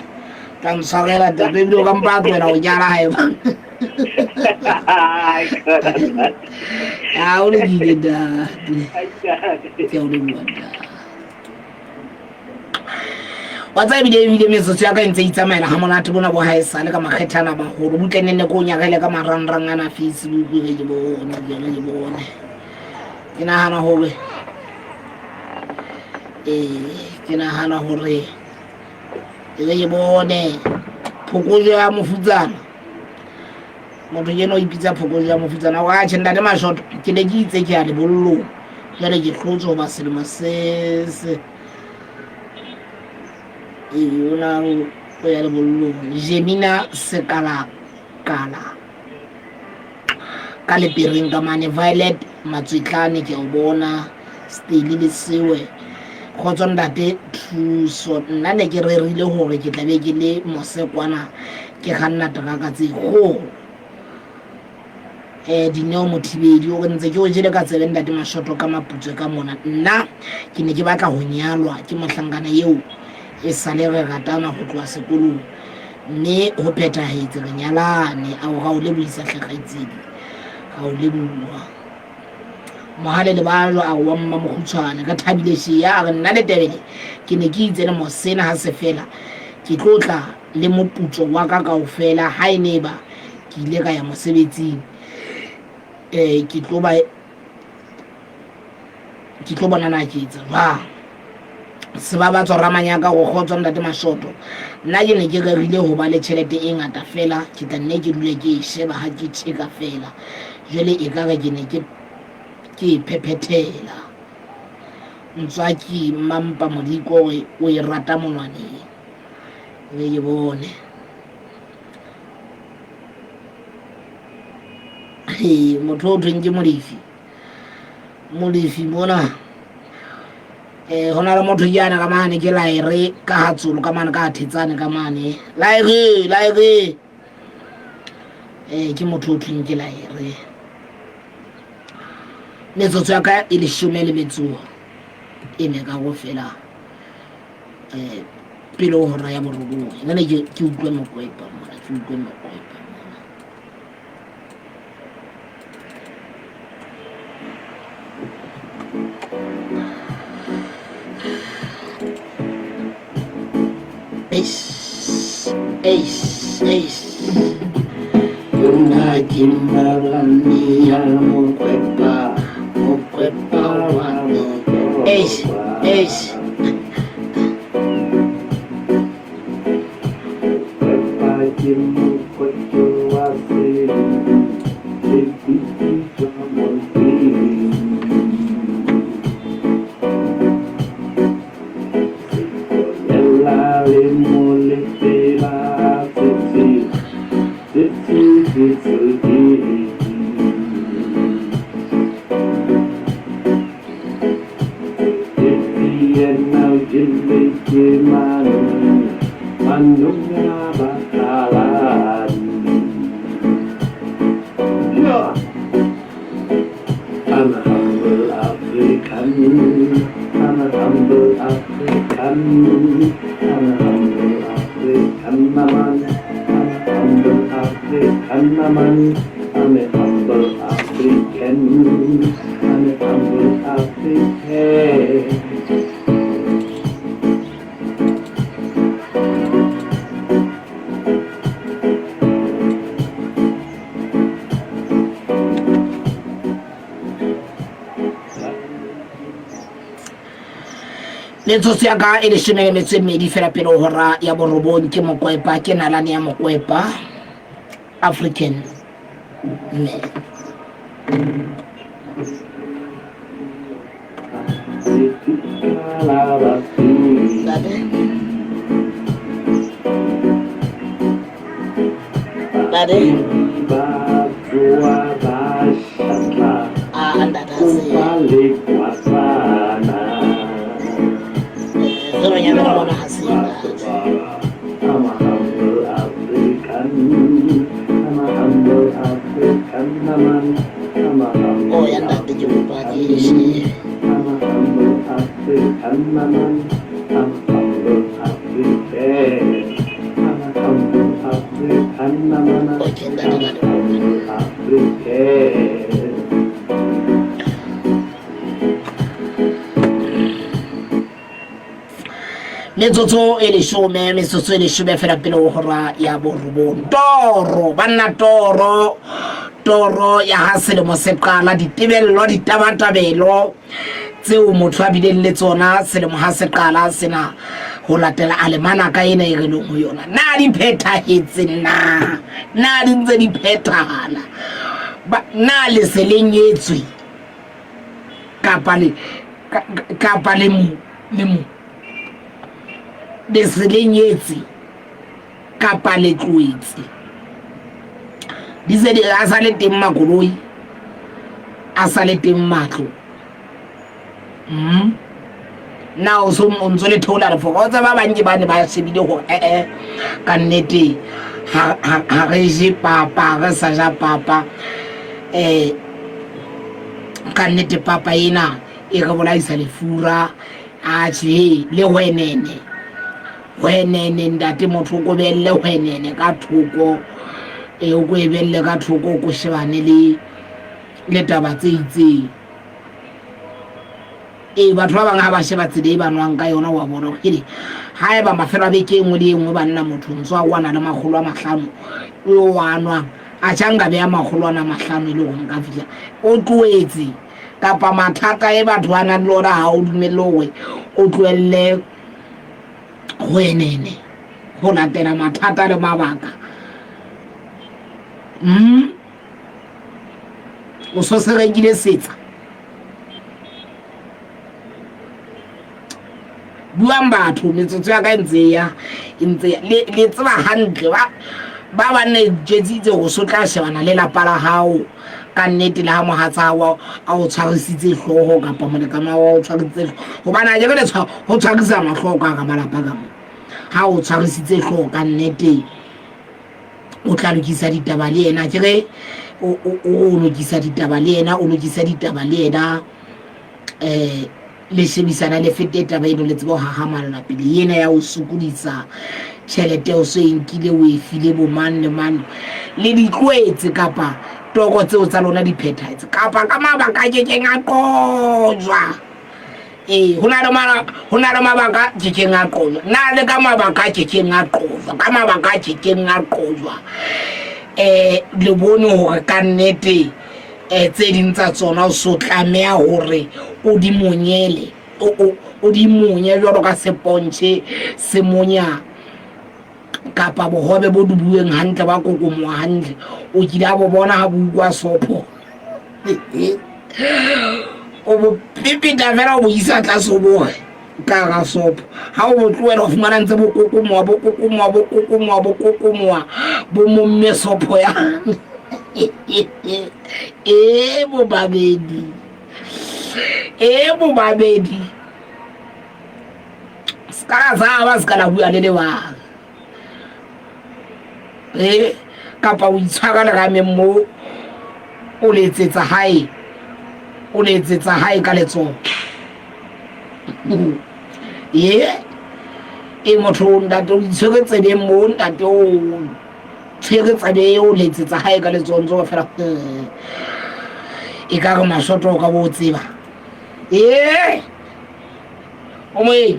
tla ntshwarela ntate ebile o ka mpa a tlohela go nyala ga eba. A o lokile ntate. Ke a o leboha ntate. Wa tseba ebile ebile metsotso ya ka e ntse e itsamaela ga monate bona bo ga e sale ka makgethana bagolo butle nne ko o nyagele ka marangrang ana Facebook re ke bone re ke bone ke nagana gore ee ke nagana gore re ke bone phokojo ya mofutsana motho ke eno o ipitsa phokojo ya mofutsana wa tjhe ntate Mashoto ke ne ke itse ke ya lebollong jwale ke hlotse hoba selemo se se ee o na o ya lebollong Jemina Sekalakala ka lepereng ka mane Violet Matswetlane ke a o bona Steli Lesewe kgotso ntate Thuso nna ne ke rerile hore ke tla be ke le mose kwana ke kganna teraka tse kgolo um Dineo Mothibedi o re ntse ke o jele ka tsebe ntate Mashoto ka maputswe ka mona nna ke ne ke batla ho nyalwa ke mohlankana eo e sale re ratana ho tloha sekolong mme ho phethahetse re nyalane ao ga o lebohisa hle kgaitsedi ga o leboha Mohale Lebajwa a re wa mma mokgutshwane re thabile shea a re nna le Tebele ke ne ke itse le mosena ha se fela ke tlo tla le moputso wa ka kaofela ha e ne ba ke ile ka ya mosebetsing um ke tlo ba ke tlo bona na ke etsa jwang Sebabatso Ramanyaka go kgotso ntate Mashoto nna ke ne ke rerile ho ba le tjhelete e ngata fela ke tla nne ke dule ke e sheba ha ke tjeka fela jwale e ka re ke ne ke ke e phephethela Ntswaki Mmampa Modiko o e rata monwaneng re ke bone motho o thweng ke Molefi Molefi mona eh ho na le motho yana ka mane ke laere ka hatsolo ka mane ka thetsane ka mane laere laere eh ke motho o thweng ke laere metsotso ya ka e leshome le metso e meraro fela eh pele ho hora ya borobong jale ke utlwe mokwepa mona ke utlwe mokwepa mona Eish, eish, eish. Yona ke mmalane ya mokwepa, mokwepa wa me. Eish, eish. Metsotso ya ka e leshome le metso e mmedi fela pele ho hora ya borobong ke mokwepa ke nalane ya mokwepa African man. Ntate. Ntate. Ah, ntate ha se. Eh, re nyana mona ha se ntate. Oh, ya ntate ke kopa ke shebe. Okay, ntate ka le kopa. Metsotso e leshome, metsotso e leshome fela pele ho hora ya borobong. Toro, banna toro, toro ya ha selemo se qala, ditebello, ditabatabelo tseo motho a bileng le tsona selemo ha se qala sena ho latela alemanaka ena e re leng ho yona. Na di phethahetse na? Na di ntse di phethahala? Ba, na le se le nyetswe? Kapa le, ka, kapa le mo, le mo. Le se le nyetse kapa le tlohetse. Di se di a sa le teng makoloi, a sa le teng matlo. Na o so o ntso le theola lefoko? O tseba ba bang ke bane ba shebile hore eh ka nnete ha ha ha re je papa, re sa ja papa. Ka nnete papa ena e re bolaisa lefura. Atjhe, le hwenene. Hwenene ntate motho o kobelle hwenene ka thoko. E o ko e belle ka thoko o ko shebane le le taba tse itseng. Ee, batho ba bang ha ba sheba tsela e ba nwang ka yona wa bona hore kele haeba mafelo a beke e nngwe le e nngwe banna motho ntso a wana le 500 o wa nwang a tjha nka beha 500 e le hore nka fihla o tlohetse kapa mathata e batho ba nang le ona ha o dumelle hore o tlohelle hwenene ho latela mathata le mabaka. O so se rekile setsa. Buang batho metsotso ya ka e ntse e ya, e ntse ya. Le, le tseba hantle ba ba ba ne jetsitse ho so tla shebana le lapa la hao ka nnete le ha mohatsa wa a o tshwarisitse hlooho kapa molekane wa o tshwarisitse hlooho. Hobane ha ke re le tshwa, ho tshwarisana hlooho ka hara malapa ka mo. Ha o tshwarisitse hlooho ka nnete o tla lokisa ditaba le yena. Ke re o, o, o lokisa ditaba le yena, o lokisa ditaba le yena. Le shebisana le fete taba eno le tsebe ho hahamalla pele. Ena ya ho sokodisa tjhelete o so e nkile o e file bo mang le mang le di tlohetse kapa toro tseo tsa lona di phethahetse kapa ka mabaka a kekeng a qojwa. Ee, ho na le mara, ho na le mabaka a kekeng a qojwa. Na le ka mabaka a kekeng a qojwa, ka mabaka a kekeng a qojwa. Le bone hore ka nnete tse ding tsa tsona o so tlameha hore o di monyele, o di monye jwalo ka sepontjhe se monya kapa bohobe bo dubuweng hantle ba kokomoha hantle. O kile a bo bona ha bo utlwa sopho. O bo pepeta fela o bo isa tlase o boge ka hara sopho. Ha o bo tlohela o fumana ntse bo kokomoha, bo kokomoha, bo kokomoha, bo kokomoha, bo momme sopho ya. E bobabedi. E bobabedi. Se ka la tshaba, se ka la bua le le bang. Kapa o itshwara lerameng mo o letsetsa hae, o letsetsa hae ka letsoho. E motho ntate o itshwere tsebeng mo ntate o tshwere tsebe o letsetsa hae ka letsoho ntse o fela. E ka re masoto o ka bo tseba. O moyeng.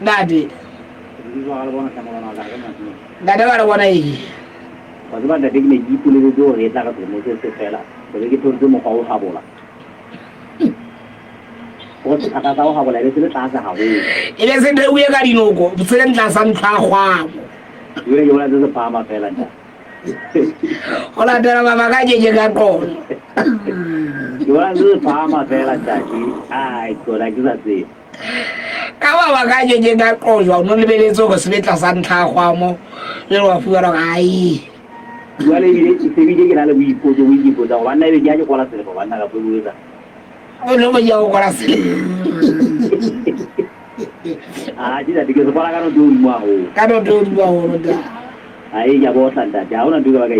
Ntate. Ntate ba re bona eng? Wa tseba ntate ke ne ke ipoleletse hore e tla re selemo se se fela, be be ke thontse mokgwa o habola. Hore sethaka sa ho habola e be se le tlase haholo. E be se theohe ka dinoko, se le tlasa ntlo ya kgwabo. Jwale ke bona se se phahama fela ntate. Ho latela mabaka a keke ka qona. Ke bona se phahama fela ntate. Ai, tsona ke sa tsebe. Ka mabaka a kekeng a qojwa, o no lebeletse hore se be tlasa ntlha ya kgwamo, jwale wa fumana hore ai. Jwale ebile e se bile ke na le boipotso bo ikipotsa gore banna ebe ke ya ke kwala selemo banna kapo e bo etsa. O no bo ya o kwala selemo. Ah, ke ntate ke se kwala ka noto e hodimo haholo. Ka noto e hodimo haholo ntate. Ai, ke a botla ntate, ha hona ntho e ka ba ka e.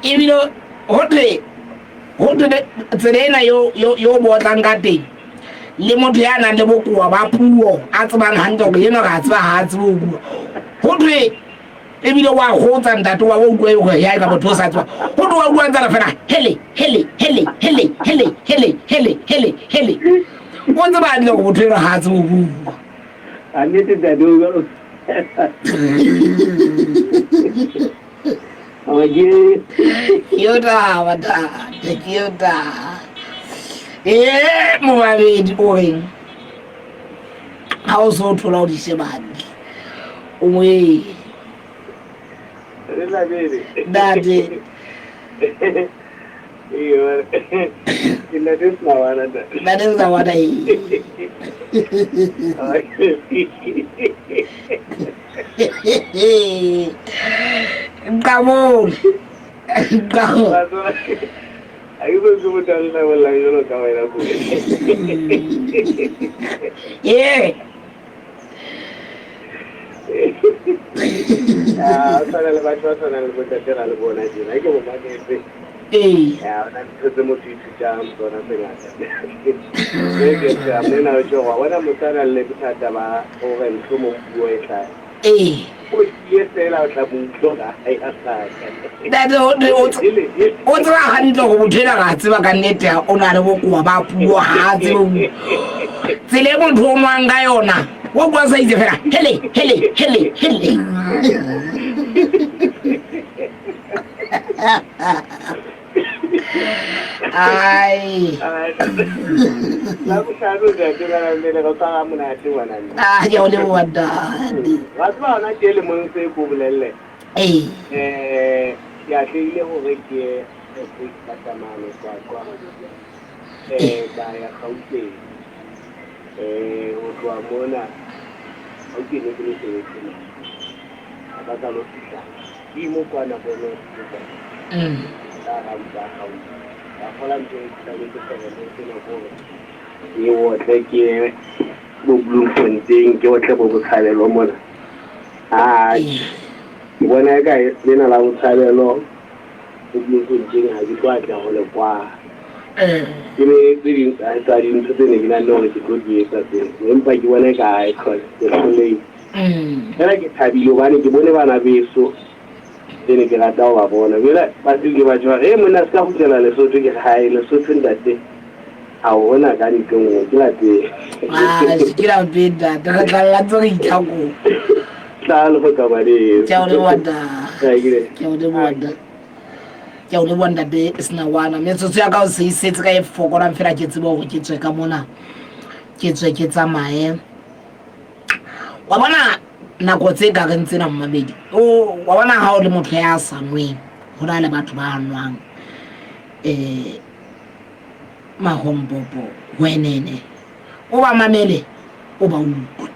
Ebile ho thwe ho thwe tsela ena yo yo yo botlang ka teng le motho ya nang le bokowa ba puo a tsebang hantle hore enwa re a tseba ha a tsebe ho bua. Ho thwe ebile wa kgotsa ntate wa utlwa e hore ya ka motho o sa tseba. Ho thwe wa bua ntsana fela hele hele hele hele hele hele hele hele hele. O tseba hantle hore motho enwa ha a tsebe ho bua. A nnete ntate o jwalo. Ke yo taba ntate, ke yo taba. Ee, momamedi o reng ha o se o thola o di sheba hantle o moeng ntate. Ntate Senawana ee. Nqabole. Nqabole. Ha ke so tsebe motho a nhlabollang jwalo ka wena Kole. Ee. Ah, o tshwana le batho ba tshwanang le bontate ra le bona tjena. Ha ke bo mametse. Ee. Ya, hona ntho tse motho ithutang tsona tse ngata. Mme ke tla mona o tjho wa bona motho a nang le bothata ba hore mohlomong puo e hlahe. Ee. O tie fela o tla mo utlwa ha ya hlaka. Ntate o o tseba hantle hore motho ena ga a tseba ka nnete o na le bokowa ba puo ha a tsebe ho bua. Tsela e motho o nwang ka yona o bua sa itse fela hele hele hele hele. Ai. La bohlano ntate ba mmele re tshwara monate ngwana. Ah, ke o leboha ntate. Wa tseba hona tje lemong se ko bolelle. Ee. Eh, ke atlehile hore ke ye Freistata mane Qwaqwa. Eh, ka ya Gauteng. Eh, ho tloha mona Gauteng ne ke le sebetse mane. Ka ba ka lo fihla dimo kwana bo North kwana. Ka hara mpa Gauteng. Ka thola ntho e tlametse feela tsena hore ke otle ke bo Bloemfontein, ke otle bo Botshabelo mona. Atjhe, ke bona eka lena la Botshabelo bo Bloemfontein ha ke tlo atleha ho le kwala. Ke le tse ding tsa dintho tse ne ke nahanne hore ke tlo di etsa tseo, empa ke bona eka ha e ke hlolehile. Fela ke thabile hobane ke bone bana beso tse ne ke rata ho ba bona. Jwale ba se ke ba tjho hore, monna se ka kgutlela Lesotho. Ke re hae Lesotho ntate ha hona ka ntho e nngwe ke lapeng. Ah, ke lapeng ntate, re tla lla ntse re itlhakong. Tla le go ka bane. Ke a o leboha ntate. Ke a o leboha ntate. Ke a o leboha ntate Senawana. Metsotso ya ka o se e setse ka e fokolang fela ke tsebe hore ke tswe ka mona. Ke tswe ke tsamaye. Wa bona nako tse ka reng tsena mmamedi. O wa bona ha o le motho ya sa nweng, ho na le batho ba nwang mahompopo hwenene. O ba mamele, o ba utlwe.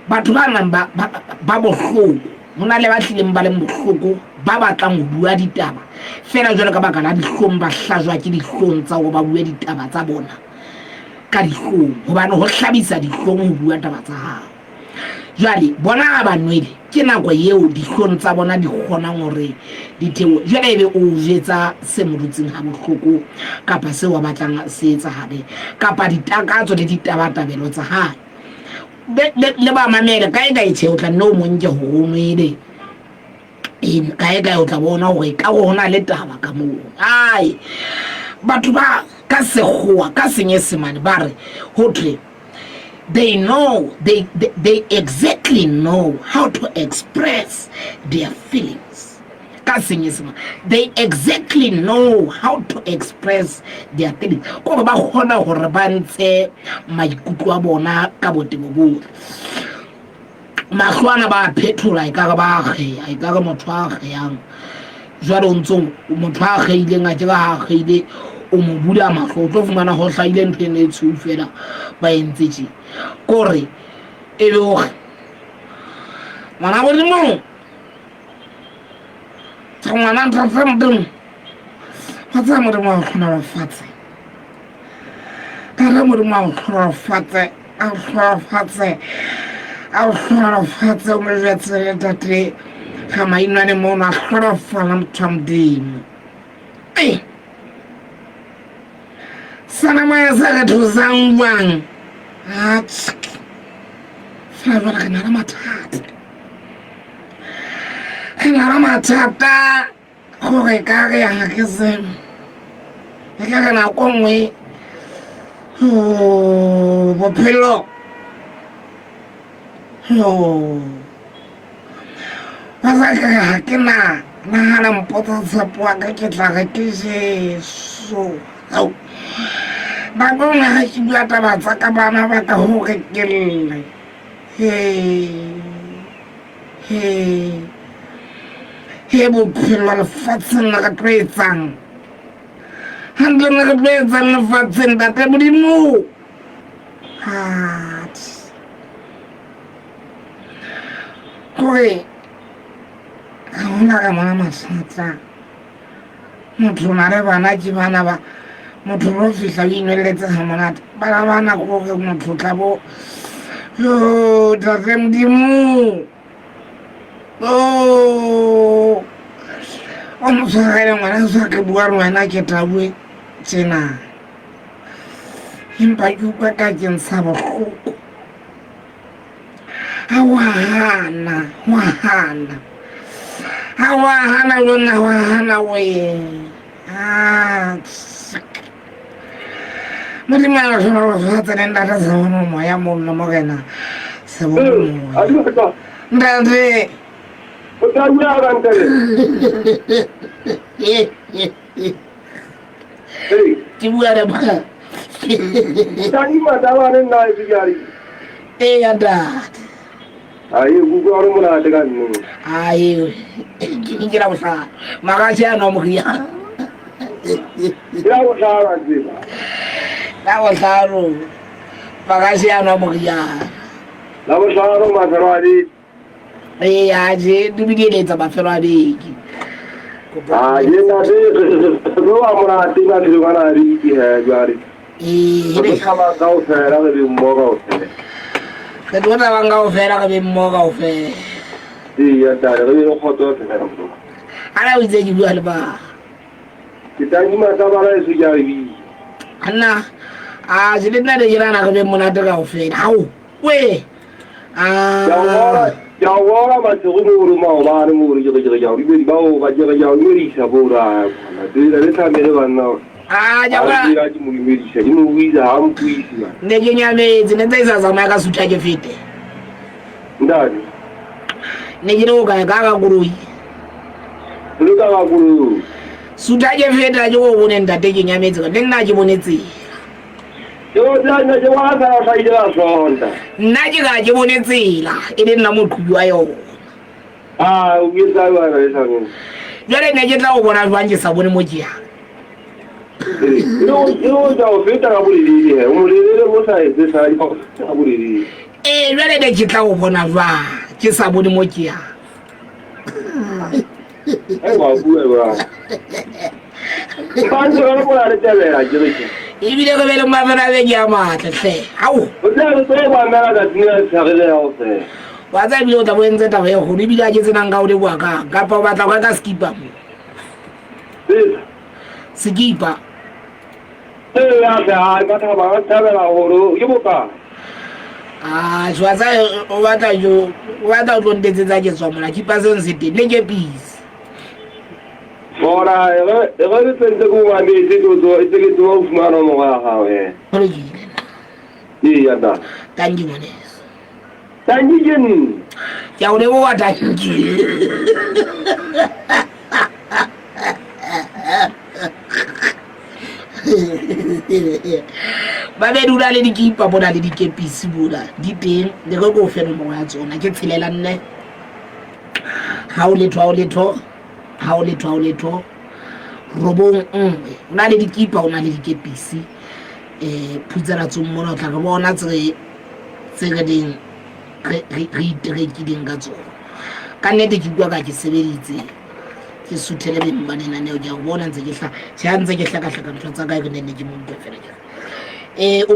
Batho ba nang ba ba ba bohloko, ho na le ba hlileng ba leng bohloko, ba batlang ho bua ditaba fela jwalo ka baka la dihlong, ba hlajwa ke dihlong tsa hore ba bue ditaba tsa bona ka dihlong, hobane ho hlabisa dihlong ho bua taba tsa hao. Jwale bona ha ba nwele, ke nako eo dihlong tsa bona di kgonang hore di theohe. Jwale ebe o jetsa se mo dutseng ha bohloko kapa seo a batlang se etsahale kapa ditakatso le ditabatabelo tsa hae. Le ba mamele kae kae, tjhe o tla nne o mo nke hore o nwele. Kae kae o tla bona hore ka ho na le taba ka moo. Ai, batho ba ka sekgowa ka senyesemane ba re ho thwe they know they exactly know how to express their feelings. Ka senyesemane they exactly know how to express their feelings, kore ba kgona hore ba ntshe maikutlo a bona ka botebo bohle. Mahlo ana ba a phethola ekare ba akgeha, ekare motho a akgehang. Jwale o ntso motho a akgehileng a ke ba akgehile, O mo bula mahlo, o tlo fumana ho hlahile ntho eno e tshweu fela ba entse tje. Kore e be hore ngwana Modimo, ngwana ntate Modimo, wa tseba Modimo a o hlohonolofatse. Ntate Modimo a o hlohonolofatse, a o hlohonolofatse, a o hlohonolofatse, o mo jwetse le ntate Ramainwane mono a hloholofala motho wa Modimo. Ei! Sana moya se re thusang jwang? Atjhe. Fela jwale re na le mathata. Re na le mathata gore ka re yang ke se. E ka re nako nngwe oh, bophelo. Oh. Wa sa ke ga ke na nagana mpotsa tshepo wa ka ke tla re ke Jesu. Au. Nako nngwe ga ke bua taba tsa ka bana ba ka gore ke lle. He. He. He bophelo lefatsheng re tlo etsang. Hantle ne re tlo etsang lefatsheng ntate Modimo. Atjhe. Gore ga gona ka mona mathata motho o na le bana ke bana ba motho lo fihla o inweletse ga monate bana ba nako gore motho tla bo yo tate modimo o o mo tshwarele ngwana sa ke bua le wena ke tabue tjena empa ke utlwa ka ke ntsha bohloko a wa hana wa hana a wa hana lona wa hana we modimo a hlonolofatse le ntate se bone moya mollo morena se bone moya ntate o tla bua ka ntate ke bua le mang Tadi matabane nna e bijari. Ee ya ntate. Aye kutlwa gore monate ka nne. Aye ke la bohlano. Magatše a nwa moriana. Ke la bohlano a tseba. La bohlano. Magatše a nwa moriana. La bohlano mafelo a beke. Ee a je di bidieletsa mafelo a beke. A je ntate re wa monate mafelong ana a beke he jwale. Ee Re thabang kaofela re be mmoho kaofela. Re tlo thabang kaofela re be mmoho kaofela. Ee ya ntate re be le kgotso fela. Ana o itse ke bua le ba. Ke tadima tsa bana eso ke a re bitsa. Anna a je le nna ne ke nahana re be monate kaofela. Hao we. Ah. Ke a bona masigo mo re maobane mo re ke re ke re ke a dumedi bao ba ke re ke a dumedisa bo ra kgona tsela le tlamele banna. Ah, ja ba. Ke mo dumedisa ke mo buisa ha mpuisi man. Ne ke nyametse ne ntse sa tsamaya ka sutha ke fete. Ntate. Ne ke le o kae ka ka koloi. Le ka ka koloi. Sutha ke feta ke go bone ntate ke nyametse le nna ke bone tsela. Nna ke ka ke bone tsela e le nna moqhobi wa yona. Jwale ne ke tla go bona jwang ke sa bone mo ke yang? Ee, jwale ne ke tla go bona jwang ke sa bone mo ke yang? Ebile re be le mafelo a beke a matle hle ao wa tseba ebile o tla bo entse taba e kgolo ebile a ke tsenang ka o leboa kang kapa o batla go reka sekipa mo sekipa Ah, jwa tsa o batla jo o batla o tlo ntetsetsa ke tswa mola kipa seng se teng ne ke pisi Bona, e re re tsentse ko mametse ke tso e ke tswa ho fumana nomoro ya hao he. Ho lokile. Ee ya da. Thank you ngwaneso. Thank you ke nne. Ke a o leboha thank you. Ba be dula le dikipa bona le dikepisi bona di teng le re ko fe nomoro ya tsona ke tshelela nne ha o letho ha o letho ha o letho ha o letho Robong nngwe. Ho na le dikipa, ho na le dikepisi. Phutselatsong mona o tla re bona tse tse re ding re re iterekileng ka tsona. Ka nnete ke utlwa ka ke sebeditse ke suthele beng ba lenaneo ke a bona ntse ke hla tjhe ha ntse ke hlakahlaka ntho tsa ka e re nenne ke mo utlwe fela ke re o.